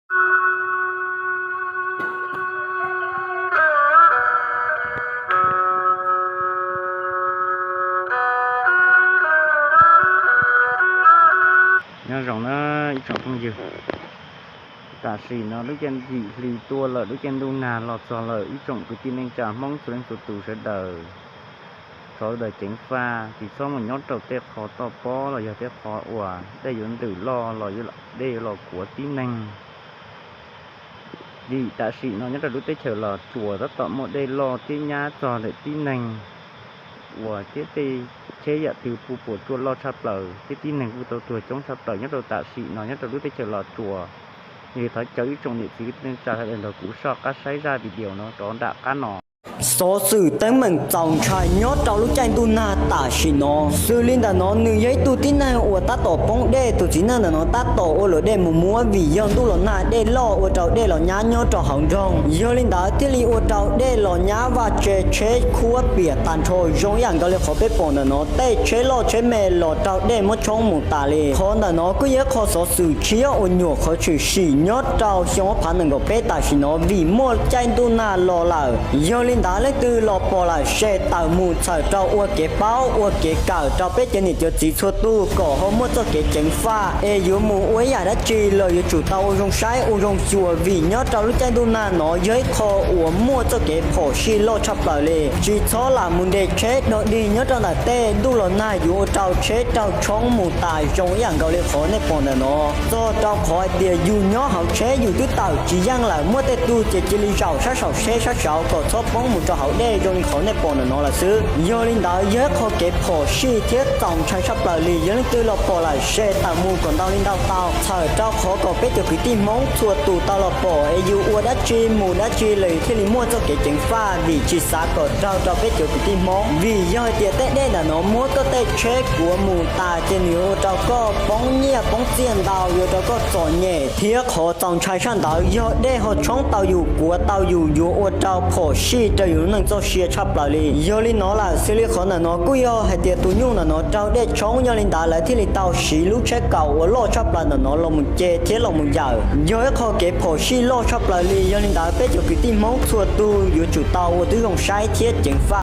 Nyob zoo na ib tsoom phooj ywg, tam sim no lub caij yim hli tuaj lawm, lub caij ntuj nag los txog lawm, ib tsoom kwv tij neej tsa Hmoob txhua leej txhua tus sawv daws, sawv daws ceev faj, tsis txhob mus nyob rau tej qhov toj pob los yog tej qhov uas dej yuav ntws loj los dej yuav los kuav tib neeg. Vim tam sim no nyob rau lub teb chaws Los Tsuas tab tom muaj dej loj thiab nyab txog ntawm tib neeg uas thiab tej tsheb yam twg puas puas tsuaj loj tshaj plaws thiab tib neeg kuj tau tuag coob tshaj plaws nyob rau tam sim no nyob rau lub teb chaws Los Tsuas. Yog li thov caw ib tsoom niam txiv kwv tij neej tsa sawv daws nrog kuv soj qab saib zaj video no rov nram qab no. Xov xwm teeb meem txaus ntshai nyob rau lub caij ntuj nag tam sim no. Xws li ntawm no nws yog ib tug tib neeg uas tab tom poob dej, tus txiv neej ntawm no tab tom ua luam dej mus muab vim yog ntuj los nag dej loj ua rau dej los nyab nyob rau hauv nroog. Yog li ntawd thiaj li ua rau dej los nyab vaj tse tsheb khuab piam tag nrho zoo ib yam nkaus li qhov peb pom ntawm no, tej tsheb loj tsheb me los raug dej muab tshoob mus tas li. Qhov ntawm no kuj yog ib qho xov xwm tshiab uas nyuam qhuav tshwm sim nyob rau xyoo ob phav nees nkaum peb tam sim no vim muaj caij ntuj nag los lawm. Yog li ntawd leej twg los pom lawm share tawm mus txhawm rau ua kev paub ua kev kawm rau peb cov niam cov txiv txhua tus kom ho muaj txoj kev ceev faj es yuav mus ua ib yam dab tsi los yuav tsum tau ua zoo saib ua zoo xyuas vim nyob rau lub caij ntuj nag no yog ib qho uas muaj txoj kev phom sij loj tshaj plaws li. Tsis txhob lam mus nres tsheb dog dig nyob rau ntawm tej ntuj los nag yuav ua rau tsheb raug tshoob mus tas zoo ib yam nkaus li qhov nej pom ntawm no. Txog rau qhov hais tias yus nyob hauv tsheb yus twb tawm tsis yeej lawm, muaj tej tug ces cia li zaum sab saum tsheb sab saud kom txhob poob mus rau hauv dej zoo li qhov nej pom ntawm no lawm xwb. Yog li ntawd yog ib qho kev phom sij thiab txaus ntshai tshaj plaws li. Yog leej twg los pom lawm share tawm mus kom ntau li ntau tau, txhawm rau qhov kom peb cov kwv tij Hmoob txhua tus tau los pom es yus ua dab tsi mus dab tsi los yus thiaj li muaj txoj kev ceev faj vim tsis xav kom raug rau peb cov kwv tij Hmoob. Vim yog hais tias tej dej ntawm no muab koj tej tsheb kuav mus tas ces nws yuav ua rau koj poob nyiaj poob txiaj ntau, yuav ua rau koj txom nyem, thiab qhov txaus ntshai tshaj ntawd yog dej ho tshoob tau yus kuav tau yus yuav ua rau phom sij rau yus lub neej txoj sia tshaj plaws li. Yog li no lawm xws li qhov ntawm no kuj yog hais tias tus nyuj ntawm no raug dej tshoob, yog li ntawd lawv thiaj li tau siv lub tsheb kaum uas loj tshaj plaws ntawm no los mus ce thiab los mus yawm. Yog ib qho kev phom sij loj tshaj plaws li, yog li ntawd peb cov kwv tij Hmoob txhua tus yuav tsum tau ua tib zoo saib thiab ceev faj.